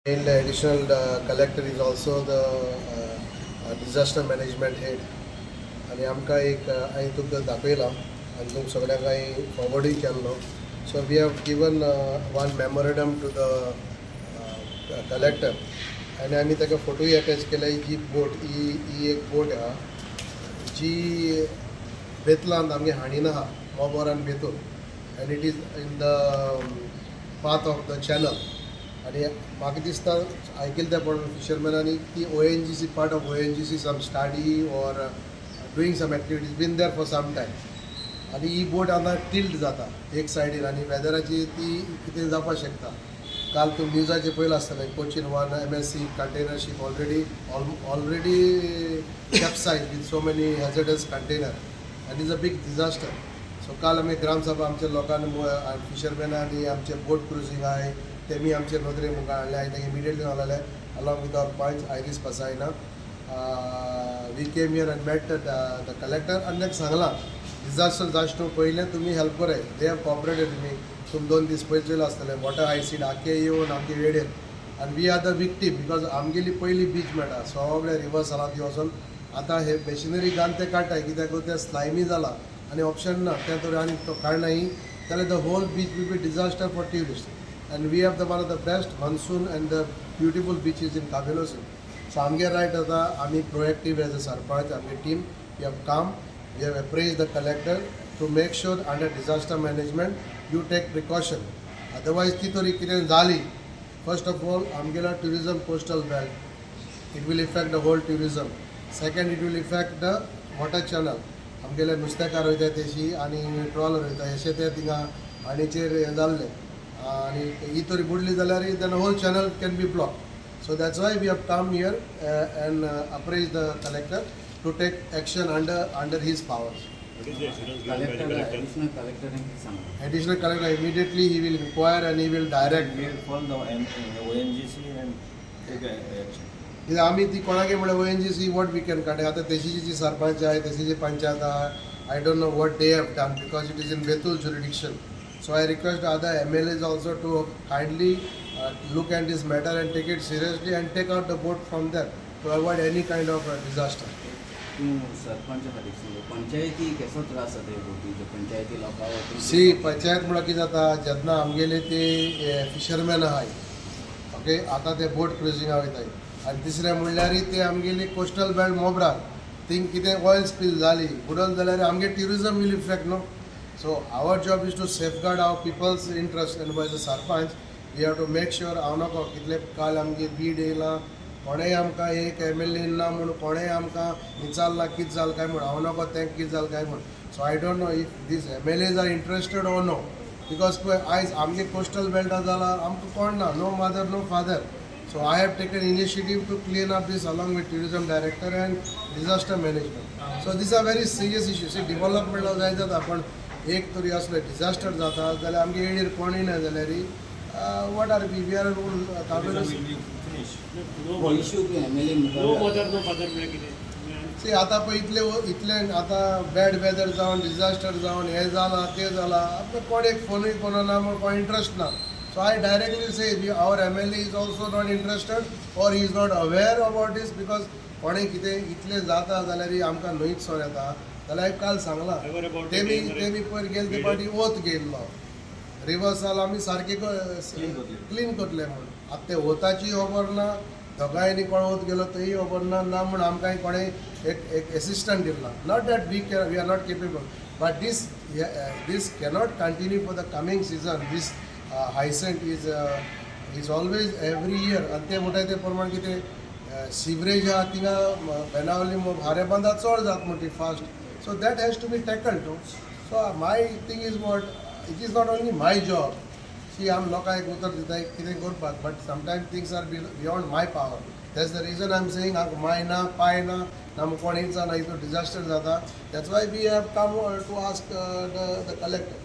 And the additional collector is also the disaster management head. आनी आमकां एक हांवें तुमकां दाखयलां आनी तुमकां सगळ्यांक हांवें फॉवर्डूय केल्लो. So we have given one memorandum to the collector आनी आमी ताका फोटोय अटॅच केल्या. ही बोट, ही ही एक बोट आहा जी बेतलांत आमगे हाणीन आहा, मोबोर आनी Betul, and it is in the path of the channel. आनी म्हाका दिसता, आयकिल्लें त्या प्रमाण फिशरमॅनांनी ती ONGC, part of ONGC, some study or doing some activities, been there for some time. आनी ही बोट आतां टिल्ट जाता एक सायडीन आनी वेदराची ती कितें जावपाक शकता. काल तूं न्यूजाचेर पळयलां आसतलें, Cochin one MSC container ship already capsize with so many hazardous container and is a big disaster. So काल आमी ग्रामसभा आमच्या लोकांनी, फिशरमॅन आनी आमचे बोट क्रुजींग आहाय, तेमी आमचे नदरे मुखार हाडले. हांवें तांकां इमिडिएटली सांगलेलें, along with our panch Iris Pasaina, we came here and met the collector आनी ताका सांगलां, डिझास्टर जावचे पयलें तुमी हेल्प कराय. They have cooperated. तुमी तुमी 2 दीस पयलीं चोयलां आसतलें, वॉटर हायसीड आख्खे येवन आमगे वेळेर आनी we are the victim because आमगेली पयली बीच मेळटा. सगळे रिवर्सलांत वचून आतां हे मशिनरी घालून ते काडटाय, कित्याक तें स्लायमी जाला आनी ऑप्शन ना. तें तर आनी तो काडनाय जाल्यार the whole beach will be disaster for tourist, and we have the one of the best monsoon and the beautiful beaches in Cavelossim. So आमगे रायट आतां आमी प्रोएक्टीव एज अ सरपंच, आमगे team, we have come, we have approach the collector to make sure under disaster management you take precaution. Otherwise ती तरी कितें जाली, first of all आमगेलो tourism coastal belt, it will affect the whole tourism. Second, it will affect the water channel. आमगेले नुस्तेकार वयता तेशी आनी ट्रॉलर वयता, अशें ते थिंगा हाणीचेर हें जाल्लें आनी ही तरी बुडली जाल्यार then whole channel can be block. So that's why we have come here and approach the collector to take action under his powers. What is the assurance given by the collector collector? Additional कलेक्टरान कितें सांगलां? Additional collector, immediately he will inquire and he will direct. We will call the ONGC and take action. कित्याक आमी ती कोणागे म्हळ्यार ONGC, what we can काडटा. आतां तेशीची जी सरपंच आहाय, तेशीची पंचायत आहा, I don't know what they have done because it is in Betul jurisdiction. So I request other MLAs also to kindly look at this matter and take it seriously and take out the boat from there to avoid any kind of disaster. तूं सरपंच खातीर सांगलो, पंचायती कसो त्रास जाता हे बोटीचो पंचायती लोकां? सी, पंचायत म्हळ्यार कितें जाता, जेन्ना आमगेले ते फिशरमॅन आहाय, ओके, आतां ते बोट क्रुजिंगा वयताय आनी तिसरें म्हणल्यार ते आमगेली कोस्टल बेल्ट मोबरान थिंग कितें ऑयल स्पील जाली, बुडल जाल्यार आमगे tourism will effect, no? So our job is to safeguard our people's interest, and as a sarpanch we have to make sure. हांव नको कितले काल आमगे बीड येयलां, कोणेय आमकां एक एमएलए ना म्हूण कोणेय आमकां विचारलां कितें जालें काय म्हूण. हांव नको तें कितें जालें काय म्हूण. So I don't know if these MLAs are interested or no, because पळय, आयज आमगे कोस्टल बेल्टा जाला, आमकां कोण ना, no mother, no father. So I have taken initiative to clean up this along with tourism director and disaster management. So these are very serious issue. See, development जाय जाता, पण एक तरी असले डिझास्टर जाता जाल्यार आमगे एडीर कोणूय ना जाल्यार what are we are? Tourism will be finished. No, issue तूं MLA no mother, no father म्हळ्यार कितें? सी, आतां पळय, इतले इतले आतां बॅड वेदर जावन, डिझास्टर जावन, हें जालां, तें जालां, आपलो कोण एक फोनूय कोण ना म्हूण कोण इंट्रस्ट ना. So I directly say our MLA is also not interested or he is not aware about this, because कोणें कितें इतलें जाता जाल्यार आमकां न्हंयच सोर येता जाल्यार हांवें काल सांगलां. Aware about तेमी it. तेमी पयर गेले ते फावटी वत घेयल्लो, रिवर्सल आमी सारकें Clean करतले. क्लीन करतले म्हूण. आतां ते वताची खबर ना, दोगांयनी कोण वत गेलो तेय खबर ना. ना म्हूण आमकां कोणें एक एक एसिस्टंट दिला. Not that we are not capable, but this cannot continue for the coming season. This hyacinth is always every year. आनी ते म्हणटाय ते प्रमाण कितें सिवरेज आहा थिंगा बेनावली भारे बांदा चड जाता म्हणटी fast. So that has to be tackled too. So my thing is what, it is not only my job. See, आमी लोकांक उतर दिता कितें करपाक, but sometime things are beyond my power. That's the reason I am saying, my ना पाय ना ना कोण येयचा ना, हितून डिझास्टर जाता. That's why we have come to ask the collector.